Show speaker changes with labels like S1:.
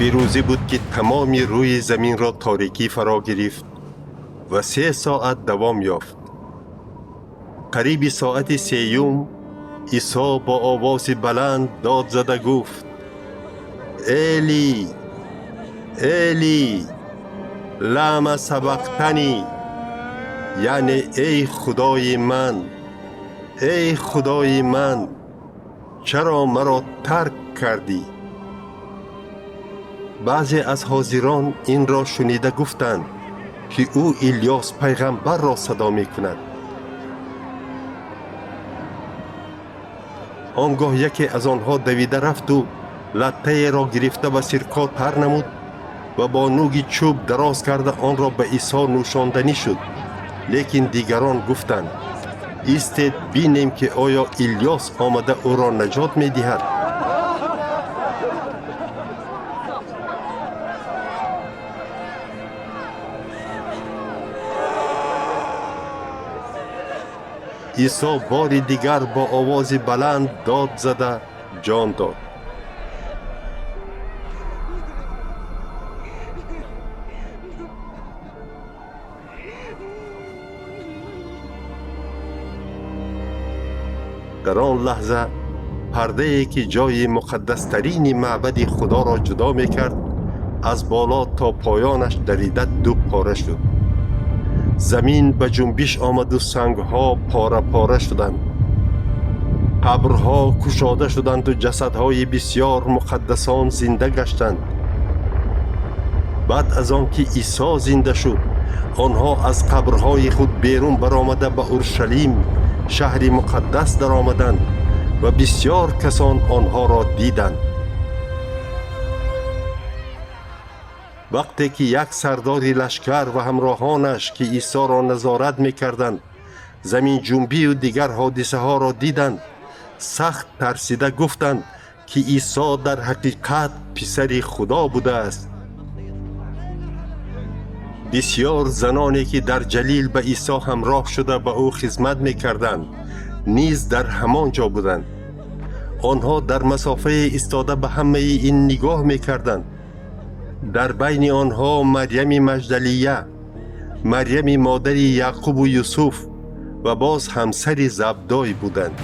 S1: Нисфирӯзӣ буд, ки тамоми рӯи заминро торикӣ фаро гирифт ва 3 соат давом ёфт. Қариби соати сеюм Исо бо овози баланд дод зада гуфт: «Эли, Эли, лама сабақтани?» Яъне: «Эй Худои ман, эй Худои ман, чаро маро тарк кардӣ?» Баъзе аз ҳозирон инро шунида гуфтанд, ки ӯ Илёс пайғамбарро садо мекунад. Он гоҳ яке аз онҳо давида рафту латтаеро гирифта ба сирко тар намуд ва бо нӯги чӯб дароз карда онро ба Исо нӯшонданӣ шуд. Лекин дигарон гуфтанд: «Истед, бинем, ки оё Илёс омада ӯро наҷот медиҳад». Исо бори дигар бо овози баланд дод зада ҷон дод. Дар он лаҳза пардае, ки ҷои муқаддастарини маъбади Худоро ҷудо мекард, аз боло то поёнаш дарида ду пора шуд. Замин ба ҷунбиш омаду сангҳо пора-пора шуданд. Қабрҳо кушода шуданду ҷасадҳои бисьёр муқаддасон зинда гаштанд. Баъд аз он ки Исо зинда шуд, онҳо аз қабрҳои худ берун баромада, ба Уршалим, шаҳри муқаддас, даромаданд ва бисьёр касон онҳоро диданд. Вақте ки як сардори лашкар ва ҳамроҳонаш, ки Исоро назорат мекарданд, заминҷунбию дигар ҳодисаҳоро диданд, сахт тарсида гуфтанд, ки Исо дар ҳақиқат Писари Худо будааст. Бисьёр заноне, ки дар Ҷалил ба Исо ҳамроҳ шуда, ба ӯ хизмат мекарданд, низ дар ҳамон ҷо буданд. Онҳо дар масофае истода ба ҳамаи ин нигоҳ мекарданд. Дар байни онҳо Марьями Маҷдалия, Марьями модари Яъқубу Юсуф ва боз ҳамсари Забдой буданд.